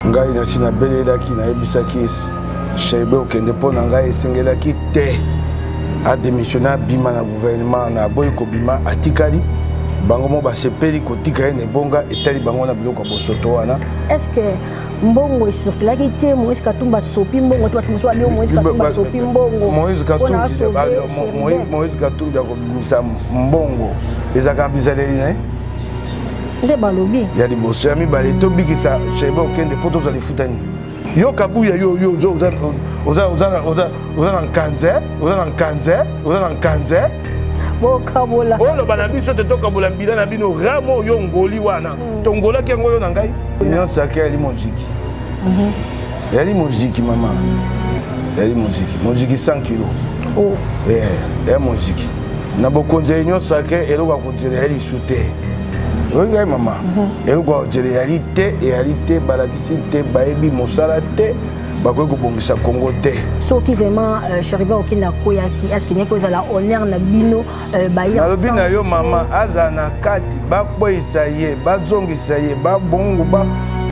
Ngai nasi nabelelaki, nayebisaki Chérubin Okende mpo na ngai esengelaki te adémissionne, abima na gouvernement. Na aboyi kobima, atikali. Bango mo basepeli kotika ye na ebonga, etali bango na biloko ya bosoto wana. Est ce que mbongo ecirculaki te? Moïse Katumbi asopi mbongo te? Bato mosusu babi Moïse Katumbi asopi mbongo. Moïse Katumbi akobimisa mbongo, ezalaka bizaleli na ye. Nde balobi. Ya liboso, ya mibale, tobikisa Chérubin Okende mpo tozwa lifuta nini? Yo Kabuya, yo yo oza na nkanze, oza na nkanze, oza na nkanze. Bokabola. Oloba na biso te, tokabola bila na bino ramo oyo ngoli wana. Tongolaki yango yo na ngai. Union sacrée yali moziki, yali moziki mama, yali moziki, moziki 100 kilo. Oh. Ya moziki na bokonzi ya Union sacrée, eloko ya kozela ya lisu te. Oyoki ngai mama? Eloko ya kozela eyali te, eyali te. Balakisi te, bayebi mosala te, bakoki kobongisa Congo te. Soki vraiment Chérubin Okende akweyaki, est ce que ndenge kozala honneur na bino baye? Nalobi na yo mama, azala na kati, bakweyisa ye, bazongisa ye, babongo ba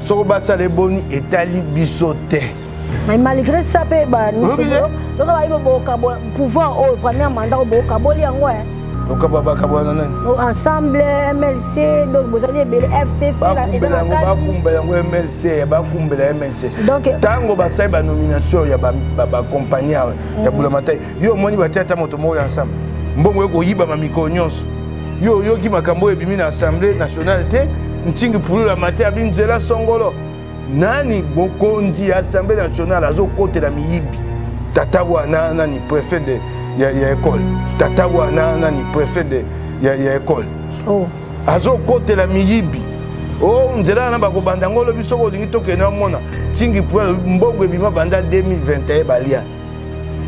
soko basala eboni, etali biso te. Mais malgré ça mpe toka bayebi bokabola pouvoir oyo, premier mandat oyo bokaboli yango. Bakabwana nani? Ensemble, MLC, donc bozali ebele, FCC. Bakumbela yango, bakumbela yango MLC, bakumbela MLC. Ntango basali banomination ya bacompagnie ya Bulamatari, yo omoni batia ata moto moko ya Ensemble? Mbongo ekoyibama mikolo nyonso. Yo oyoki makambo oyo ebimi na Assemblée nationale te? Ntingi pulula mate abi nzela songolo nani, mokonzi ya Assemblée nationale azokotela miyibi. Tata wana nani, préfet de ya école, tata wana nani, préfet de ya école. Oh. Azokotela miyibi o nzela wana, bakobanda yango olobi. Soki olingi tokende omona ntingi po mbongo ebima banda 2021 balia.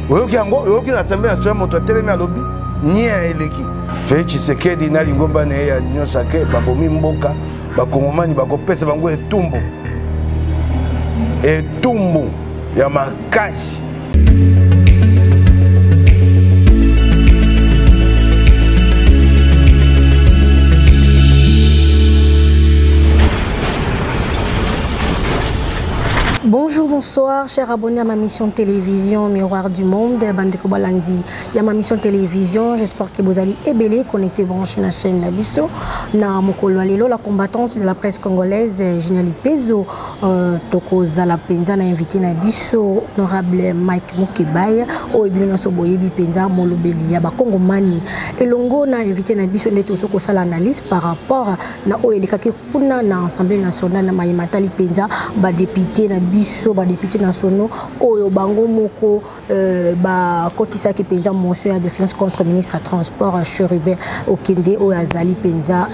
Oyoki yango? Oyoki na Assemblée nationale moto atelemi alobi nien eleki Félix Tshisekedi na lingomba na ye ya Union sacrée babomi mboka. Bakongomani bakopesa bango etumbu, etumbu ya makasi. Bonjour, bonsoir, chers abonnés à ma mission télévision Miroir du Monde, bandeko balandi ya ma mission télévision, j'espère que vous allez ebele, connecté, branché la chaîne na biso. Na mokolo ya lelo, la combattante de la presse congolaise, Gina Lipezo, tokozala penza na invité na biso, honorable Mike Mukebayi, oyo bino nyonso boyebi penza, molobeli ya bakongomani. Elongo na invité na biso nde tozokosala analyse par rapport na oyo elekaki kuna na Assemblée nationale, na mayema tali mpenza badéputé na biso, badéputé nationaux oyo bango moko bakotisaki mpenza motion ya défiance contre ministre ya transport Chérubin Okende, oyo azali mpenza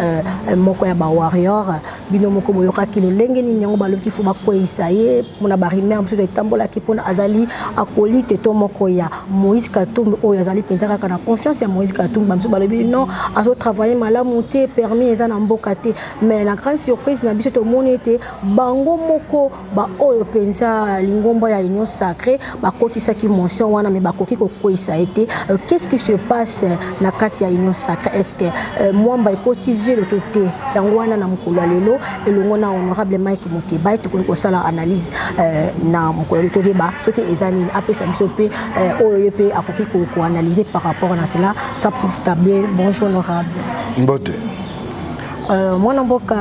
moko ya bawarrior. Bino moko boyokaki lolenge nini yango balobi fo bakweyisa ye mpona barumeur mosusu etambolaki, mpona azali acolyte to moko ya Moïse Katumbi, oyo azali mpenza kaka na confiance ya Moïse Katumbi. Bamosusu balobi non, azotravaille malamu te, permis eza na mboka te. Mais na grande surprise na biso, tomoni ete bango moko baoyo mpenza lingomba ya Union sacrée bakotisaki motion wana, mais bakoki kokweyisa ye te. Qu'est-ce qui se passe na kati ya Union sacrée? Est ce que mwamba ekoti zelo to te? Yango wana na mokolo ya lelo, elongo na honorable Mike Mukebayi, tokoki kosala analyse na mokolo ya lelo, toyeba soki eza nini, apesa biso mpe oyo ye mpe akoki koanalyse par rapport na cela. Ça pour tabler. Bonjour honorable. Mbote. Mwana mboka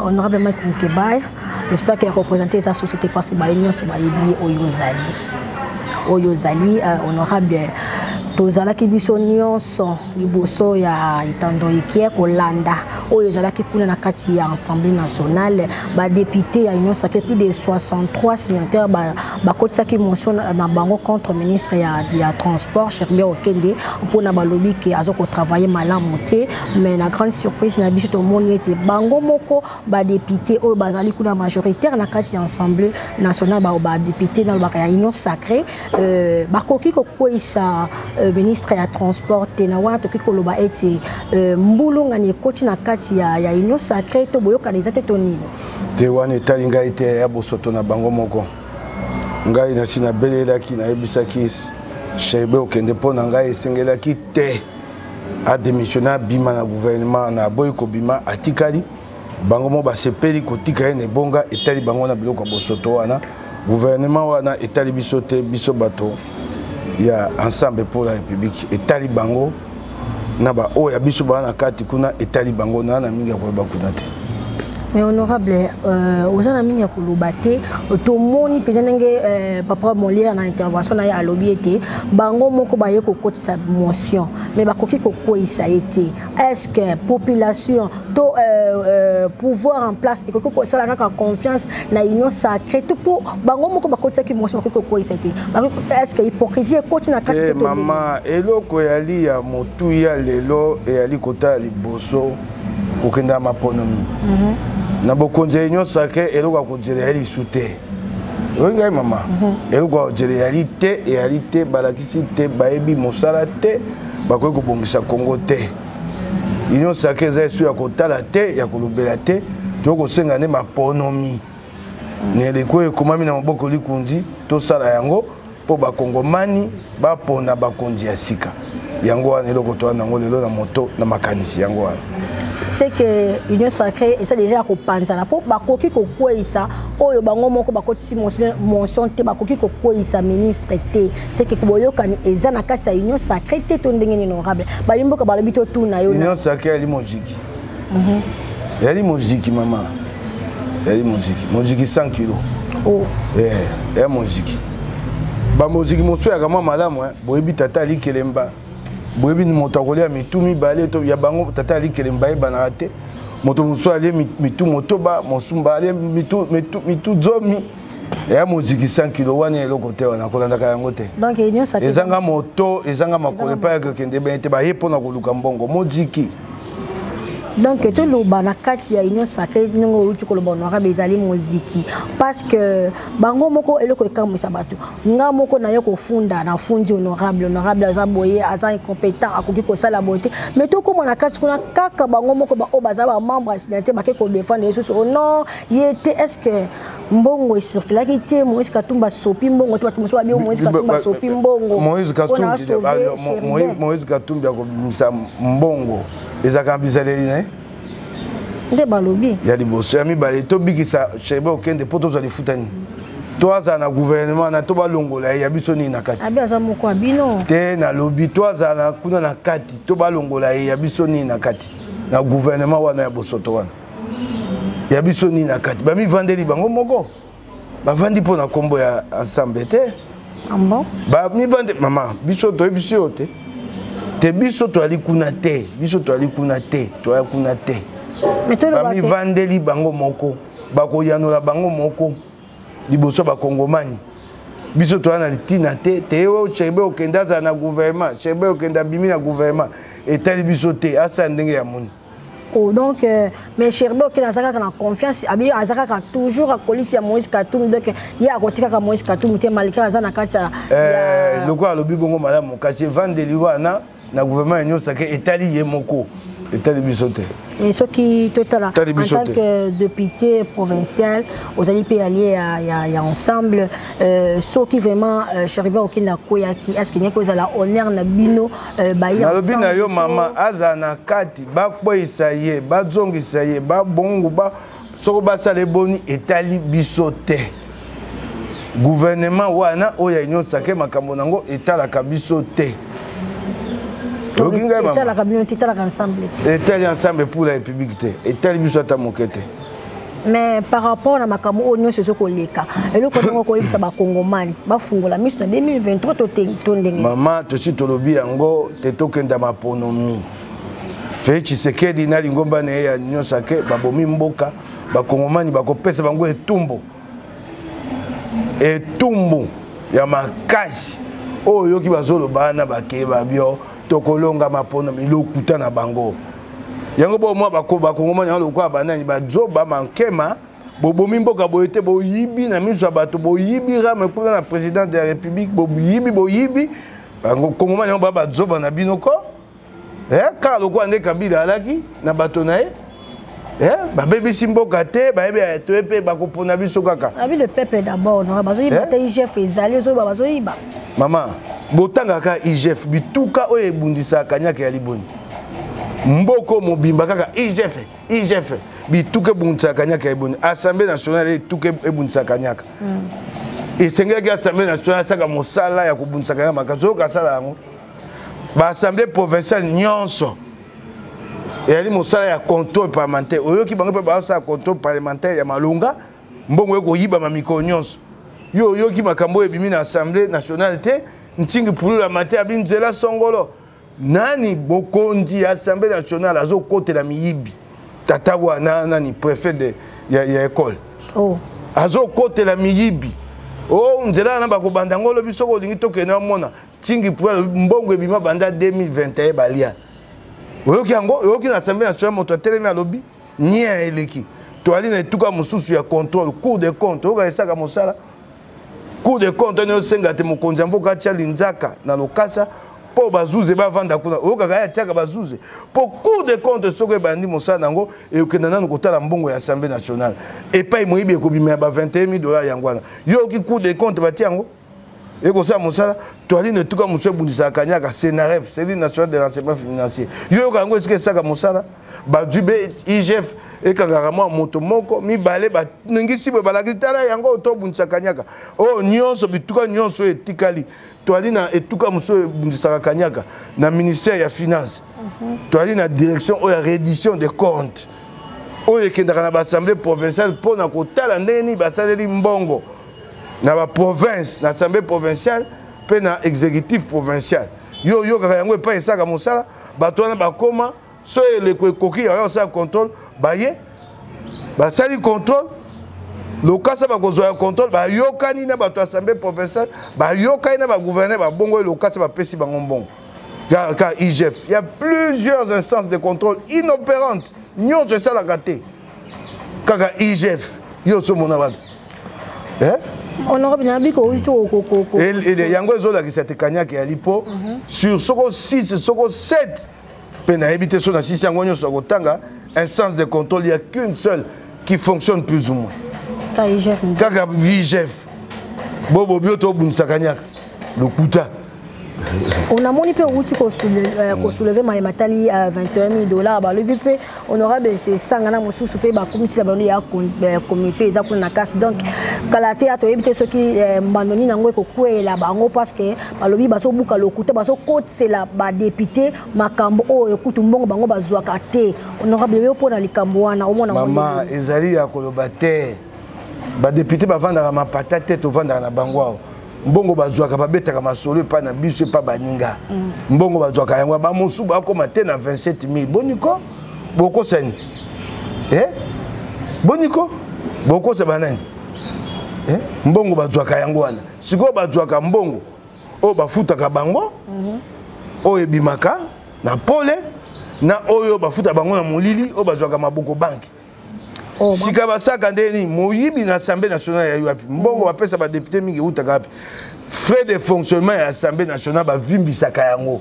honorable Mike Mukebayi, j'espère que représenter eza société, parce que baye nyonso bayebi oyo ozali, oyo ozali honorable. Tozalaki biso nyonso liboso ya etando eke kolanda oyo ezalaki kuna na kati ya Assemblée nationale. Badéputé ya Union sacrée, plus de 63 signataires, bakotisaki motion na bango contre ministre ya transport Chérubin Okende, mpona balobi ke aza kotravaille malamu te. Mais na grande surprise na biso, tomoni ete bango moko badéputé oyo bazali kuna majoritaire na kati ya Assemblée nationale, badéputé nalobaka ya Union sacrée, bakoki kokweyisa ministre ya transport te. Na wana tokoki koloba ete mbulungani ekoti na kati ya Union sacrée, to boyokana eza te, to nini? Te, wana etali ngai te, ya bosoto na bango moko. Ngai nasi nabelelaki, nayebisaki Chérubin Okende mpo na ngai esengelaki te adémissionne, abima na gouvernement. Na aboyi kobima, atikali. Bango mo basepeli kotika ye na ebonga, etali bango na biloko ya bosoto wana. Gouvernement wana etali biso te, biso bato ya Ensemble pour la République, etali bango na ba oyo ya biso baa na kati kuna, etali bango na mingi ya koloba kuna te. Mais honorable, oza na mingi ya koloba te. Tomoni mpenza ndenge papa Molière na intervention na ye alobi ete bango moko baye kokotisa motion, mais bakoki kokweyisa ye te. Est ce que population to pouvoir en place ekoki kosala kaka confiance na Union sacrée to mpo bango moko bakotisaki motion, bakoki kokweyisa te? Est ce que hypocrisie ekoti na kati te? Mama, eloko eyali ya motuya lelo eyali kotala liboso, kokenda ya maponomi na bokonzi ya Union sacrée. Eloko ya kozela eyali lisu te. Oyoki ngai, mama? Eloko ya kozela eyali te, eyali te. Balakisi te, bayebi mosala te, bakoki kobongisa Kongo te. Union sacrée eza esu ya kotala te, ya kolobela te. Tokosenga nde maponomi na eleko oyo ekomami na maboko likundi, tosala yango mpo bakongomani bapona bakonzi ya sika. Yango wana eloko towana yango lelo na moto na makanisi, yango wana. C'est que Union sacrée eza déjà ya kopanzana, mpo bakoki kokweyisa oyo bango moko bakotisi motion te, bakoki kokweyisa ministre te. C'est que boyokani eza na kati ya Union sacrée te to ndenge nini, honorable? Bayimboka balobi totuna yo. Union sacrée yali moziki, yali moziki, mama, yali moziki, moziki 100 kilo. Oh. Ya moziki, bamoziki mosusu yaka mwa malamu. Boyebi tata alikelemba, boyebi moto akolia mitu mibale to ya bango. Tata alikelemba ayebanaka te. Moto mosusu alie mitu 8, mosumba alie mitu 10. Ya moziki 100 kilo wana, eloko te wana, kolandaka yango te. Donc Union sacrée Ezanga moto, ezanga makolo, epai akokende bene te. Baye mpona koluka mbongo, moziki. Donc toloba na kati ya Union sacrée, ndenge outi koloba, honorable, ezali moziki, parce que bango moko eloko ekamwisa bato. Nga moko naye kofunda, nafundi honorable, honorable aza boye, aza incompétent, akoki kosala boye te. Mais tokóma na kati kuna, kaka bango moko oyo baza bamembre ya sénateur bake kodéfendre ye susu: non, ye te. Est ce que mbongo ecirculaki te? Moïse Katumbi asopi mbongo te? Bato mosusu babi Moïse Katumbi asopi mbongo. Moïse Katumbi akobimisa mbongo, ezalaka bizaleli na ye. Nde balobi. Ya liboso, ya mibale, tobikisa Chérubin Okende mpo tozwa lifuta nini? To azala na gouvernement na to balongola ye, ya biso nini na kati? Abi aza moko ya bino. Te, nalobi to azala kuna na kati to balongola ye, ya biso nini na kati na gouvernement wana ya bosoto wana? Ya biso nini na kati? Bamivandeli bango moko, bavandi mpo na nkombo ya Ensemble te. Ah bon? Bamivande, mama. Biso toyebi biso yo te te. Biso toyali kuna te, biso toyali kuna te, toya kuna te. Bamivandeli bango moko, bakoyanola bango moko liboso ya bakongomani. Biso toya na ntina te te. Oyo Chérubin Okende azala na gouvernement, Chérubin Okende abimi na gouvernement, etali biso te. Asala ndenge ya moni. Oh, donc mais Chérubin Okende aza kaka na confiance, abi aza kaka toujours akoliti ya Moïse Katumbi. Donc ye akoti kaka Moïse Katumbi te, malgré aza na kati ya Lokola alobi bongo, malamu. Kasi evandeli wana na gouvernement ya nyonso ake, etali ye moko, etali biso te. Mais soki totala, en tant que député provincial, ozali mpe allié ya Ensemble, soki vraiment Chérubin Okende akweyaki, est ce que ndenge ozala honneur na bino baye? Nalobi na yo, mama, azala na kati, bakweyisa ye, bazongisa ye, babongo ba, soko basala eboni, etali biso te. Gouvernement wana oyo ya Union sacrée, makambo nango etalaka biso te. Oyoki ngai, mama? Etalaka bino te, etalaka Ensemble te. Etali Ensemble pour la République te, etali biso ata moke te. Mais par rapport na makambo oyo nyonso ezokoleka, eloko ndenge koyebisa bakongomani bafungola miso na 2023 to ndenge? Mama, tosi tolobi yango te. Tokenda maponomi. Félix Tshisekedi na lingomba na ye ya nyonso ake babomi mboka, bakongomani bakopesa bango etumbu, etumbu ya makasi. Oyo oyoki bazoloba wana, bakeba bio, tokolonga maponomi, lokuta na bango. Yango bo mwa bakongomani yango lokola banani bazoba mankema. Bobomi mboka boye te, boyibi na miso ya bato, boyibi rame kuna na président de la République, boyibi, boyibi. Kongomani yango baa bazoba na bino ko kaka lokola nde Kabila alaki na bato na ye. Babebisi mboka te, bayebi toye mpe bakopona biso kaka. Abi le peuple d'abord, bazoyiba te. IGF ezali, ezoyiba, bazoyiba. Mama, botangaka IGF, bituka oyo ebundisaka kanyaka ya liboni, mboko mobimba kaka IGF, IGF. Bituka ebundisaka kanyaka eboni. Assemblée nationale etuka ebundisaka kanyaka. Esengelaki Assemblée nationale asaka mosala ya kobundisa kanyaka makasi. Oyoka asala yango. Baassemblée provinciale nyonso eyali mosala ya contrôle parlementaire. Oyoki bango mpe bazosala contrôle parlementaire ya malonga, mbongo ekoyibama mikolo nyonso. Yo oyoki makambo oyo ebimi na Assemblée nationale te? Ntingi pulula mate abi nzela songolo nani bokonzi ya Assemblée nationale azokotela miyibi. Tata wana nani, préfet de ya école. Oh. Azokotela miyibi o oh, nzela wana bakobanda yango olobi soki olingi tokende omona ntingi pulula mbongo ebima banda 2021 balia. Oyoki yango? Oyoki na Assemblée nationale moto atelemi alobi nien eleki? Toali na etuka mosusu ya contrôle, Cour de compte. Oyoka esaka mosala Cour de compte wana, osenga te mokonzi ya mboka atia linzaka na lokasa mpo bazuze bavanda kuna. Oyokaka ye atiaka bazuze mpo Cour de compte soki ebandi mosala na yango, ekokenda nanu kotala mbongo ya Assemblée nationale epai moyibi ekobima ya ba 21 000 dollars. Yango wana yo oyoki Cour de compte batia yango ekosala mosala. Toali na etuka mosusu ebundisaka kanyaka, CENAREF, Cellule nationale de renseignement financier. Yo yoka yango esika esaka mosala? Bazwi be IGF ekangaka mwa moto moko mibale, baningisi boye, balakisi tala yango tobundisa kanyaka. Oyo nyonso bituka nyonso oyo etikali, toali na etuka mosusu oyo ebundisaka kanyaka na ministère ya Finance. Toali na direction oyo ya reddition de compte oyo ekendaka na baassemblée provinciale mpo na kotala ndenge nini basaleli mbongo na baprovince, na assemblée provinciale mpe na exécutif provincial. Yo oyokaka yango epai esalaka mosala? Bato wana bakoma so eleko ekoki ya kosala contrôle, baye basali contrôle lokasa, bakozwa ya contrôle, bayokani na bato ya assemblée provinciale, bayokani na bagouverneur, babongo ye lokasa, bapesi bango mbongo. Ka IGF, il y a plusieurs instances de contrôle inopérantes, nyonso esalaka te, kaka IGF. Yo osomona bato, eh? Honorable, nayebi kouti. Yango ezolakisa te kanyaka eyali mpo sur soko 6, soko 7 mpe nayebi te so na 6 yango nyonso ya kotanga instance de contrôle, il y a qu'une seule qui fonctionne plus ou moins, kaka IGF. Bobo bio tobundisa kanyaka, lokuta. Onamoni mpe outi kosoulever maye matali 21 000 dollars. Balobi mpe honorable sesanga na mosusu mpe bakomisila bango ya commission eza kuna na kasi. Donc kala te ya toyebi te soki mbando nini yango ekokweyela bango, parce que balobi bazobuka lokuta, bazokotela badéputé makambo oyo ekutu mbongo bango bazwaka te. Honorable, yo mpona likambo wana omona? Mama, ezali ya koloba te. Badéputé bavandaka mapata te, tovandaka na bango awa. Mbongo bazwaka, babetaka masolo epai na biso, epai baninga. Mbongo bazwaka yango, bamosusu bakóma te na 27 000. Boniko bokosani, eh? Boniko bokosa banani, eh? Mbongo bazwaka yango wana. Sikoyo bazwaka mbongo oyo bafutaka bango, oyo ebimaka na pole, na oyo bafuta bango na molili, oyo bazwaka maboko banke. Oh, sika basaka nde nini? Moyibi na Assemblée nationale ya wapi? Mbongo bapesa badéputé mingi eutaka wapi? Frais de fonctionnement ya Assemblée nationale bavimbisaka yango,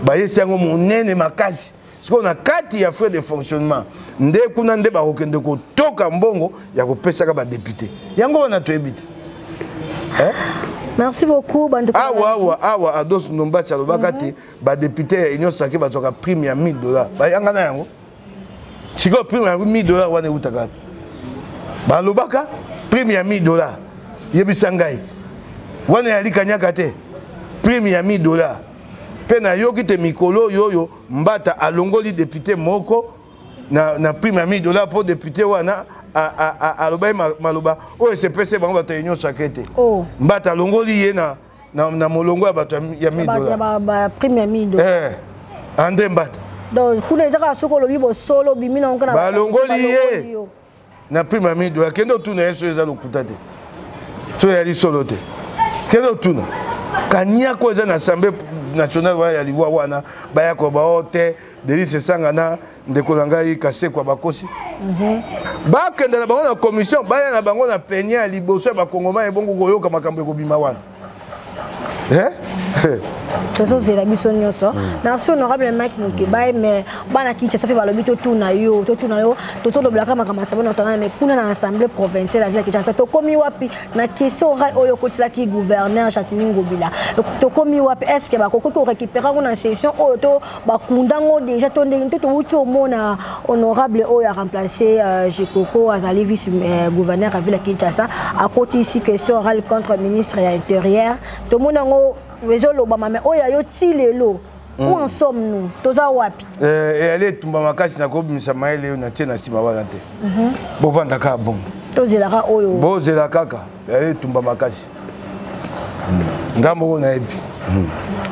bayesi yango monene makasi. Sikoyo na kati ya frais de fonctionnement nde kuna nde bakokende kotoka mbongo ya kopesaka badéputé. Yango wana toyebi te, eh? Merci beaucoup, bandeko. Awa awa awa Ados Ndombasi alobaka te badéputé ya Union sacrée bazwaka prime ya 1000 dollars, bayanga na yango. Sikoyo prime ya 1000 dollars wana eutaka wapi? Balobaka prime ya 1000 dollars. Yebisa ngai, wana yali kanyaka te, prime ya 1000 dollars? Mpe nayoki te mikolo oyo oyo Mbata alongoli député moko na prime ya 1000 dollars mpo député wana alobaki maloba oyo esepesi bango bato ya Union sacrée te. Oh. Mbata alongoli ye na molongo ya bato ya 1000 dollars. Prime ya 1000 dollars. Eh, André Mbata. Donc kuna eza kaka soki olobi bosolo, obimi nango. Balongoli ye na prime ya 1000 dollars. Kende otuna ye so eza lokuta te, so eyali solo te. Kende otuna kanyako eza na Assemblée nationale wana ya liwa wana, baya koba o te. Delly Sesanga na ndeko na ngai Kasekwa bakosi. Bakenda na bango na commission, baya na bango na penia ya liboso ya bakongoma, ebongo koyoka makambo ekobima wana, eh? Tozozela biso nyonso. Merci, honorable Mike Mukebayi. Mais bana Kinshasa mpe balobi totuna yo, totuna yo. Tozolobelaka makambo Assemblée nationale, mais kuna na Assemblée provinciale ya ville ya Kinshasa, tokomi wapi na question orale oyo okotiselaki gouverneur Gentiny Ngobila? Tokomi wapi? Est ce que bakoki korécupérer yango na session oyo, to bakunda yango déjà, to ndenge to towuti omona honorable oyo aremplace Jekoko, azali vice gouverneur ya ville ya Kinshasa, akotisi question orale contre ministre ya Intérieur? Tomoni yango ezolobama, mais oyo ayo ti lelo, où en sommes-nous? Toza wapi? Eyali etumba makasi. Nakobimisa mayele oyo natie na nsima wana te. Bovanda kaka bongo. Tozelaka oyo. Bozela kaka, eyali etumba makasi. Nga moko nayebi.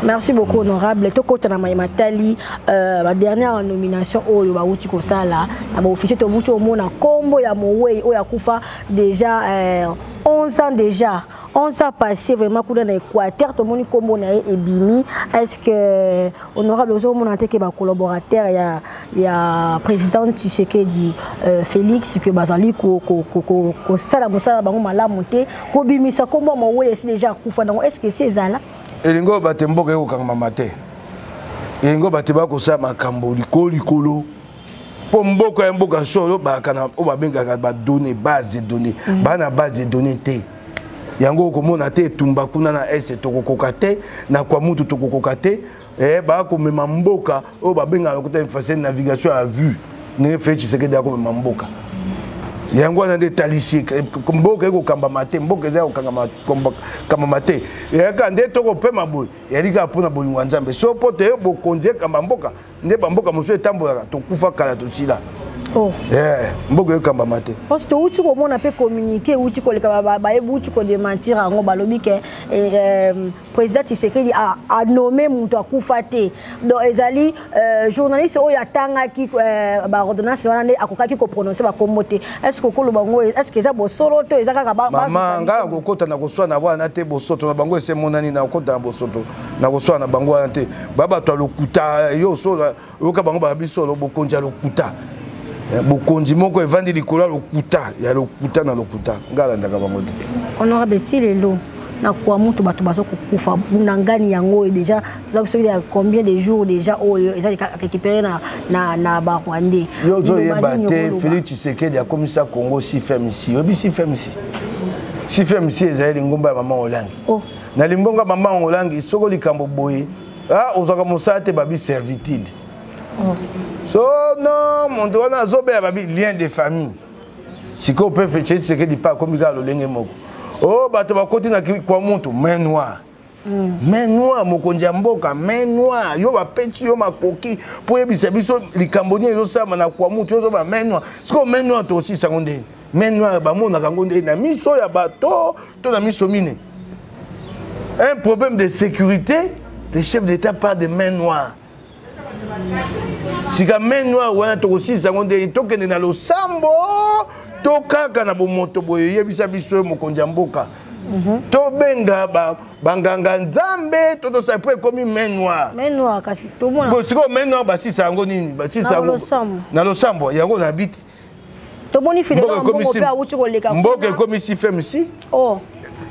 Merci beaucoup, honorable. Tokota na mayema tali badernière nomination oyo bawuti kosala na baofficier. Tobuti omona nkombo ya mowei oyo akufa déjà 11 ans, déjà 11 ans passé vraiment kuna na Équateur. Tomoni nkombo na ye ebimi. Est ce que, honorable, ozomona te ke bacollaborateur ya président Tshisekedi Félix, ke bazali kosala mosala bango malamu te, kobimisa nkombo ya mowei esi déjà akufa nango? Est ce que esi ezala? Elingi oyo bato mboka ekokangama te. Elingi oyo bato bakosala makambo likolo likolo, mpo mboka ya mboka solo bayaka na oyo babengaka badonnées, base de données. Baa na base de données te. Yango okomona te etumba kuna na Est tokokoka te, na Kwamouth tokokoka te. Bakomema mboka oyo babengaka lokota efase navigation à vue, ndenge Félix Tshisekedi akomema mboka. Yango wana nde etalisi mboka ekokambama te. Mboka eza kokambama te. Eyaka nde tokopema boye, eyali kaka mpona bolingo ya Nzambe. So mpo te bokonzi ekamba mboka nde bamboka mosusu etambolaka, tokufa kala, tosila. Oh. Mboka ekambama te. Parce que touti komona mpe communiqué euti koleka, bayebi uti kodémentir yango. Balobi ke président Tshisekedi anommé moto akufa te. Donc ezali journaliste oyo atangaki baordonnance wana nde akokaki koprononcer bakombo te. Est ce que okoloba ngo, est ce que eza bosolo to eza kaka Mama, ngai akokota na koswana wana te. Bosoto na bango ese emonani. Na kokota na bosoto na koswana na bango wana te. Ba bato ya lokuta, yo solo oyoka bango babi solo. Bokonzi ya lokuta, bokonzi moko evandi likolo ya lokuta, ya lokuta na lokuta. Ngai alandaka bango te. Honorable, ti lelo na Kwamouth bato baza kokufa na ngani. Yango oyo déjà tozaki soki ya combien de jours déjà oyo eza récupéré na Barwandais? Yo ozoyeba te, Félix Tshisekedi akomisa Congo CFMC. Oyebi CFMC? CFMC ezali lingomba ya mama Olangi. Oh. Na limbonga mama Olangi, soko likambo boye, ah, ozwaka mosala te, babi servitude. Oh. So non, moto wana azobeya, babi lien de famille. Sikoyo mpe Félix Tshisekedi mpe akomi kaka lolenge moko. O bato bakoti na Kwamouth, main noire. Main noire, mokonzi ya mboka, main noire. Yo bapesi yo makoki mpo oyebisa biso likambo nini ezosalama na Kwamouth, yo ozoba main noire. Sikoyo main noire tosisa yango ndeni? Main noire bamonaka yango ndeni? Na miso ya bato to na miso mine? Un problème de sécurité, le chef d'État parle de main noire. Sika main noire wana tokosilisa yango ndenge? Tokende na losambo to kaka na bomoto boye? Eyebisa biso oyo mokonzi ya mboka. Tobenga banganga nzambe to tosala mpo ekomi main noire? Main noire, kasi tomona Sikoyo main noire basisa yango nini? Basisa yango na losambo. Yango na biti. Tomoni Fidèle Mbongo mpe awuti koleka. Mboka ekomi CFMC. Oh.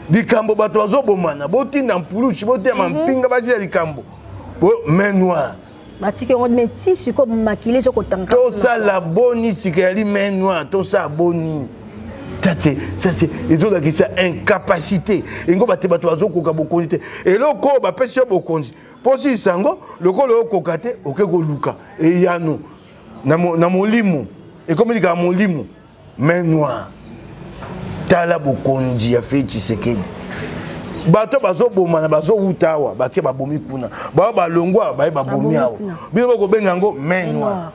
Likambo bato bazobomana, botinda mpuluchi, botinda mampinga, basila likambo. Main noire. Batiki yango, mais ti sikoyo makili ezokotanga. Tosala boni? Sika yali main noire, tosala boni? Ça c'est ezolakisa incapacité. Engo bato bazokoka bokonzi te. Eloko oyo bapesi yo bokonzi mpo silisa yango, lokola okoka te, oke koluka eyano na molimo. Ekomi likaka molimo, main noire. Tala bokonzi ya Félix Tshisekedi, bato bazobomana, bazowuta awa, bake babomi kuna, bao balongwa, baye babomi awa. Bino bokobenga yango main noire,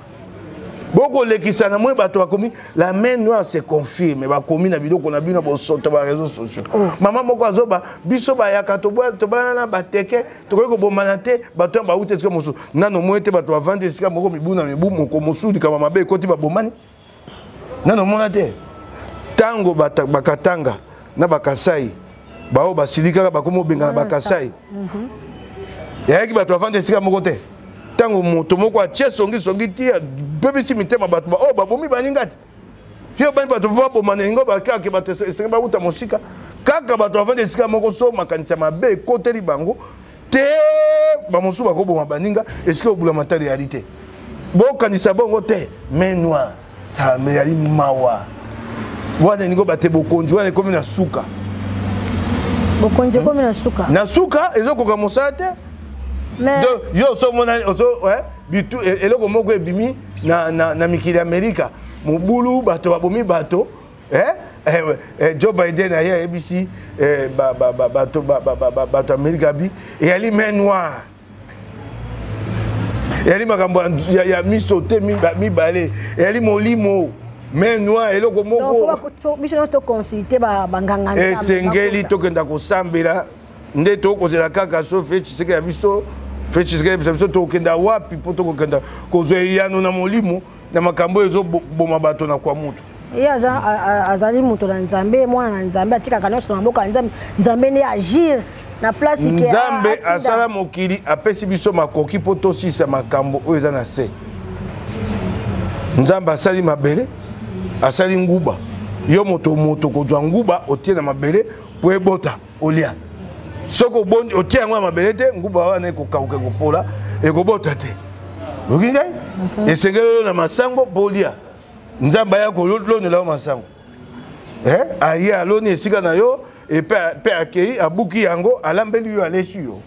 bokolekisa na moi. Bato bakomi la main noire se confirme. Bakomi na biloko na bino bosoto ba réseaux sociaux. Mama moko azoba biso bayaka tobalana na bateke, tokoki kobomana te. Bato ya bauta esika mosusu nano moi te. Bato bavandi esika moko mibu na mibu, moko mosusu likambo mabe ekoti, babomani. Nano omona te ntango Bakatanga na Bakasai bao basili kaka bakomi obengana Bakasai? Eyaki bato bavandi esika moko te. Ntango moto moko atie songisongi ti abebisi mitema bato, oyo babomi baninga te. Yo bani bato babomana, yango bakake bato esenge bauta mosika. Kaka bato bavandi esika moko, so makanisi ya mabe ekoteli bango. Te, bamosusu bakoboma baninga, esika obulamatari eyali te. Bokanisa bongo te, main noire. Me yali mawa. Wana elingi bate bokonzi wana ekomi na suka. Bokonzi ekomi na suka. Na suka ezokoka mosala te. Donc yo osomona ozo bitu eloko moko ebimi na, na, na mikili ya Amerika mobulu bato babomi bato eh? Eh, eh, Joe Biden aye ayebisi eh, bato ba, ba, ba, ba, bato Amerika bi eyali main noire eyali makambo ya, ya miso te mibale eyali molimo main noire eloko moko biso nyonso toconsulte banganga esengeli tokenda kosambela nde tokozela kaka so fe tshisekedi ya biso fe tshisekedi ya biso tokokenda wapi mpo tokokenda kozwa eyano na molimo na makambo oyo ezoboma bato na kwa mutu ye azali moto na nzambe mwana na nzambe atikaka nyonso na maboko ya nzambe nzambe nde agir na place nzambe asala mokili apesi biso makoki mpo tosisa makambo oyo eza na se nzambe asali mabele asali nguba yo moto moto kozwa nguba otie na mabele mpo ebota olia soki obondi otie yango na mabele te nguba wana ekokauka ekopola ekobota te oyoki ngai mhm. esengeli oyo na masango mpo olia nzambe aya kolonela yo masango eh? aye aloni esika na yo mpe akei abuki yango alambeli yo alesi yo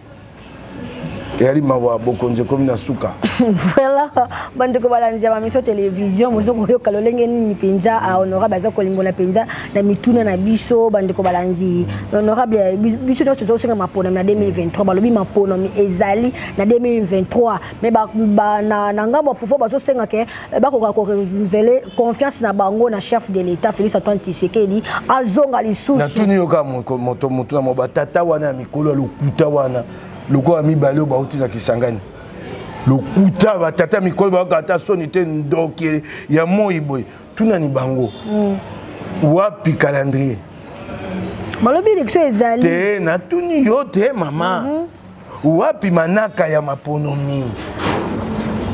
eyali mawa bokonzi ekomi na suka voilà bandeko balandi ya bamiso télévision bozo koyoka lolenge nini mpenza ah, honorable aza kolimbola mpenza na mituna na biso bandeko balandi honorable biso nyonso tozosenga maponami na 2023 balobi maponami ezali na 2023 mais ba, ba, na, na ngambo ya pouvoir bazosenga ke eh, bakoka korenouveler confiance na bango na chef de l'état Félix Antoine Tshisekedi azonga lisusu. Natuni yo kaka moto moto na mo batata wana ya mikolo ya lokuta wana lokola mibale oyo bauti na Kisangani lokuta batata mikolo bayoka ata soni te ndoki ya moi boye tunani bango mm. wapi calendrier balobi élection ezali te natuni yo te mama mm -hmm. Wapi manaka ya maponomi?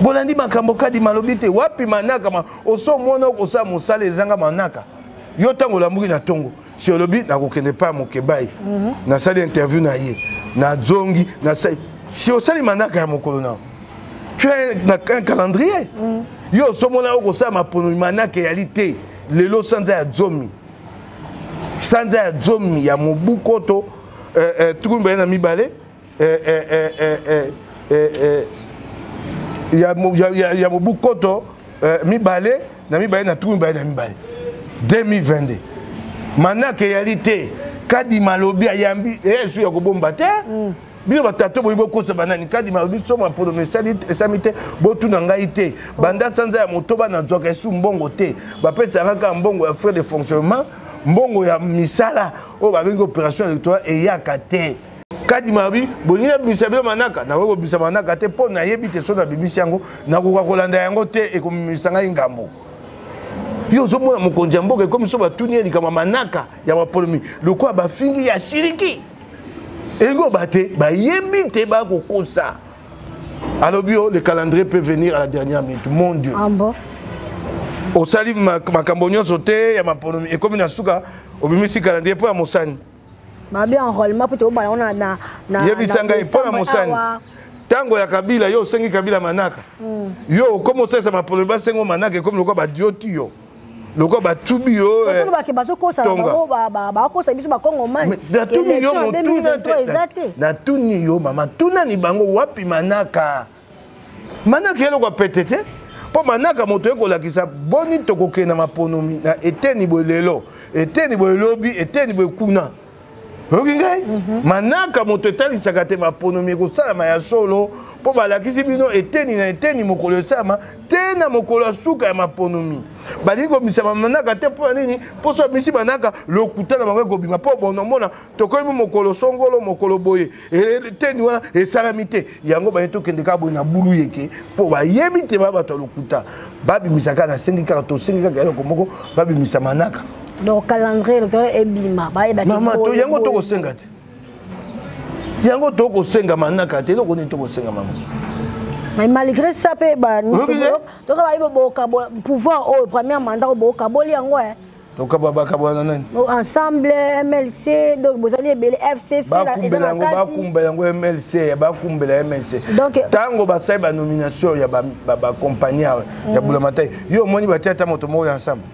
Bolandi makambo kadi malobi te. Wapi manaka ma oso mona okosala mosala ezanga manaka. Yo ntango olamuki na tongo si olobi nakokende pa mokebai mm -hmm. nasali interview na ye nazongi nasali si osali manaka ya mokolo na tu as un calendrier mm. yo osomona okosala maponomi manaka eyali te lelo sanza ya zomi sanza ya zomi ya mobu koto eh, eh, 22 eh, eh, eh, eh, eh, eh, eh, ya, ya, ya, ya mobu koto eh, 2022 2022 manaka eyali te kadima alobi ayambi esu ya kobomba te mm. bino batata boyi bokosa banani kadima alobi so maponomi esami te botuna ngai te banda sanza ya motoba nazwaka esu mbongo te bapesaka kaka mbongo ya frais de fonctionnement mbongo ya misala oyo babengi opération électorale eyaka te kadima alobi bolingi nabimisa bino manaka nakoki kobimisa manaka te mpo nayebi te so nabimisi yango nakoka kolanda yango te ekomimisa ngai ngambo yo ozomona mokonzi ya mboka ekomi so batuni ye likambo ya manaka ya mapolomi lokola bafingi ya siliki elingi oba te bayebi te bakokosa alobi yo le calendrier peut venir à la dernière minute mon dieu ah bon? osali makambo nyonso te ya maponomi ekomi na suka obimisi calendrier mpo ya mosani babi enrôlement mpo tobala ngo na yebisa ngai mpo na mosani ntango ya kabila yo osengi kabila manaka mm. yo okomi osalisa maponomi basengo manaka ekomi lokola badioti yo lokola batubi yo eh, bazokosa bango bakosa biso bakongomani natuni yo motuna te natuni yo mama tunani bango wapi manaka manaka eloko ya pete te mpo manaka moto ekolakisa boni tokokende na maponomi na eteni boye lelo eteni boye lobi eteni boye kuna oyoki ngai mhm. manaka moto etalisaka te maponomi ekosalama ya solo mpo balakisi bino eteni na eteni mokolo esalama te na mokolo ya suka ya maponomi balingi kobimisa manaka te mpo ya nini mpo so abimisi manaka lokuta na bango ekobima mpo bonomona tokomi mokolo songolo mokolo boye eteni wana esalami te yango baye tokende kaka boye na bulu yeke mpo bayebi te ba bato ya lokuta babimisa kaka nasengi kaka tosengi kaka eloko moko babimisa manaka donc calendrier électoral ebima bayeba mama to yango tokosenga te yango tokosenga manaka te eloko nini tokosenga mama mais malgré ça mpe toka bayebi pouvoir oyo premier mandat oyo bokaboli yango eh. Tokabwa bakabwa na nani? Ensemble MLC, donc bozali ebele, FCC. Bakumbela yango, bakumbela yango MLC, bakumbela MLC. Donc tango basali ba nomination ya ba ba compagnie ya Bulamatari, yo omoni batia ata moto moko ya ensemble.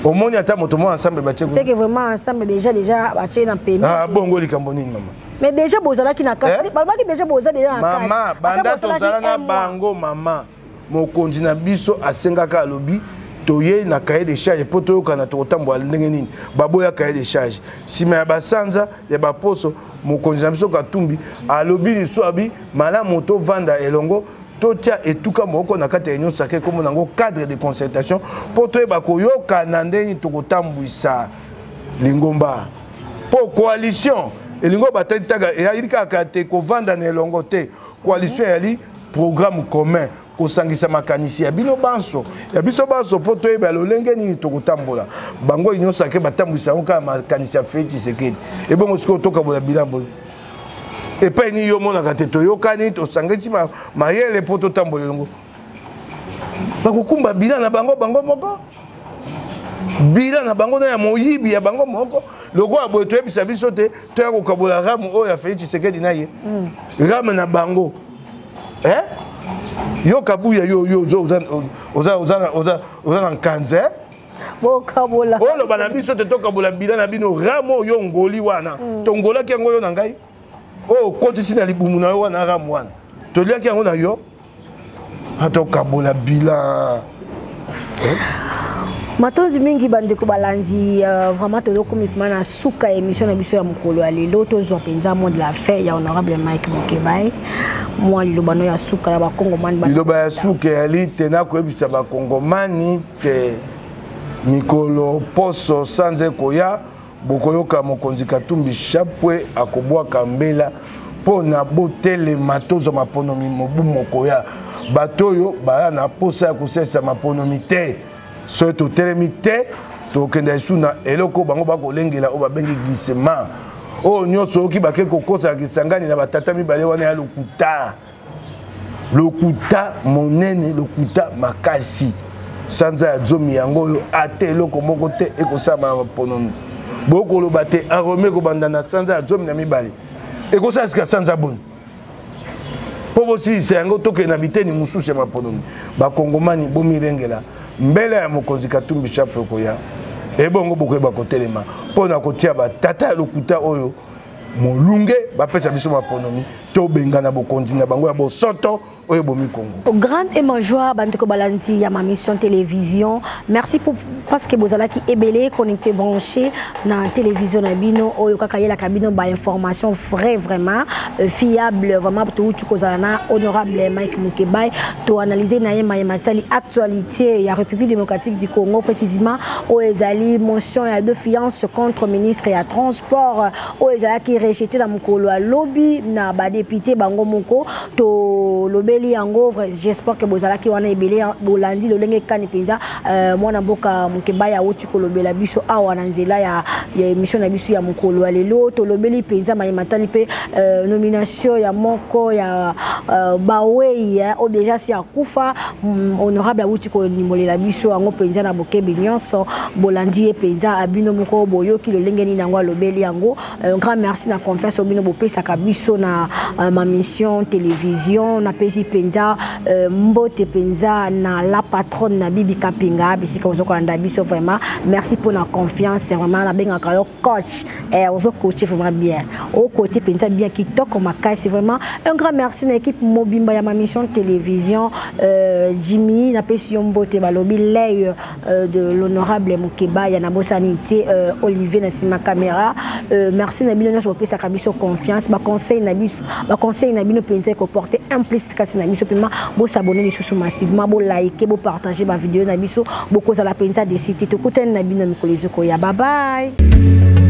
Omoni ata moto moko ensemble batie. C'est que vraiment ensemble déjà batie na pembe. Ah bongo likambo nini, mama? Mais déjà bozalaki na kati. Balobaki déjà boza déjà na kati. Mama, banda tozala na bango, mama. Mokonzi na biso asengaka, alobi toye na cahier de charge mpo toyokana tokotambola ndenge nini. Baboya cahier de charge. Nsima ya basanza ya baposo, mokonzi na biso Katumbi alobi liso abi malamu tovanda elongo, totia etuka moko na kati ya Union sacrée, kombo nango cadre de concertation, mpo toyeba koyokana ndenge tokotambwisa lingomba. Mpo coalition elingo batali taka eyali kaka te kovanda na elongo te. Coalition eyali programme commun, kosangisa makanisi ya bino banso, ya biso banso, mpo toyeba lolenge nini tokotambola. Bango Union sacrée batambwisa yango kaka makanisi ya Félix Tshisekedi. Ebongo sikoyo tokabola bilambo epai nini? Yo omonaka te toyokani, tosangisi mayele mpo totambola elongo? Bakokumba bilan na bango bango moko, bilan na bango na ya moyibi ya bango moko. Lokola boye toyebisa biso te toya kokabola RAM oyo ya Félix Tshisekedi na ye, RAM na bango, eh? Yo Kabuya, yo oza na nkanze. Bokabola. Oloba na biso te tokabola bilan na bino, RAM oyo ngoli wana, tongolaki yango yo na ngai, oyo okotisi na libumu na yo wana. RAM wana toliaki yango na yo, atokabola bilan. Matondi mingi, bandeko balandi. Vraiment tozokomi vraiment na suka ya émission na biso ya mokolo ya lelo. Tozwa mpenza mot de la fin ya honorable Mike Mukebayi, mwa liloba no ya suka na bakongomani. Liloba ya suka eyali te nakoyebisa bakongomani te, mikolo, poso, sanza ekoya, bokoyoka mokonzi Katumbi Chapwe akobwaka mbela mpo na botelema tozwa maponomi mobu mokoya. Bato oyo baya na posa ya kosalisa maponomi te, soki totelemi te, tokenda esu na eloko bango bakolengela oyo babengi glissement. Oyo nyonso oyoki bake kokosa na Kisangani na batata mibale wana ya lokuta, lokuta monene, lokuta makasi. Sanza ya 10 yango oyo, ata eloko moko te ekosalama na maponomi. Bokoloba te arome ekobanda na sanza ya 12, ekosala sika sanza boni mpo bosilisa yango? Tokende na biteni mosusu ya maponomi. Bakongomani, bomilengela mbele ya mokonzi Katumbi Chapwe ekoya. Ebongo bokoyeba kotelema mpo na kotia batata ya lokuta oyo molunge bapesa biso maponomi, tobengana bokonzi na bango ya bosoto oyo ebomi Kongo. Grande et ma joie, bandeko balandi ya ma mission télévision, merci pour parce que bozalaki ebele connecté, branché na télévision na bino oyo kaka yelaka bino ba information vrai, vraiment fiable. Vraiment touti kozala na honorable Mike Mukebayi, toanalyse na ye mayema tali actualité ya République démocratique du Congo, précisément oyo ezali motion ya défiance contre ministre ya transport oyo ezalaki rejeté na mokolo ya lobi na badéputé bango moko. Tolobeli yango. J'espère que bozalaki wana ebele, bolandi lolenge kani mpenza mwana mboka Mukebayi awuti kolobela biso awa na nzela ya émission na biso ya mokolo ya lelo. Tolobeli mpenza mayema tali mpe nomination ya moko ya bawei oyo déjà si akufa. Honorable awuti kolimbolela biso yango mpenza na bokebi nyonso. Bolandi ye mpenza bino moko, boyoki lolenge nini yango alobeli yango. Un grand merci na confiance oyo bino bopesaka biso na ma mission télévision. Napesi mpenza mbote mpenza na la patronne na Bibi Kapinga, bisika ozokolanda biso. Vraiment merci mpona confiance. Vraiment nabengaka yo coach, ozocoache vraiment bien, ocoache mpenza bien, kitoko makasi. Vraiment un grand merci na équipe mobimba ya ma mission télévision. Jimmy, napesi yo mbote, balobi l'œil de l'honorable Mukebayi. Nabosani te Olivier na nsima caméra. Merci na bino nyonso bopesaka biso confiance. Baconseil na biso, baconseil na bino mpenza ekoporte un plus kati na biso. Mpema bosabone lisusu massivement, bolike, bopartage bavideo na biso, bokozala mpenza déçus te. Tokutani na bino mikolo ezokoya. Bye bye.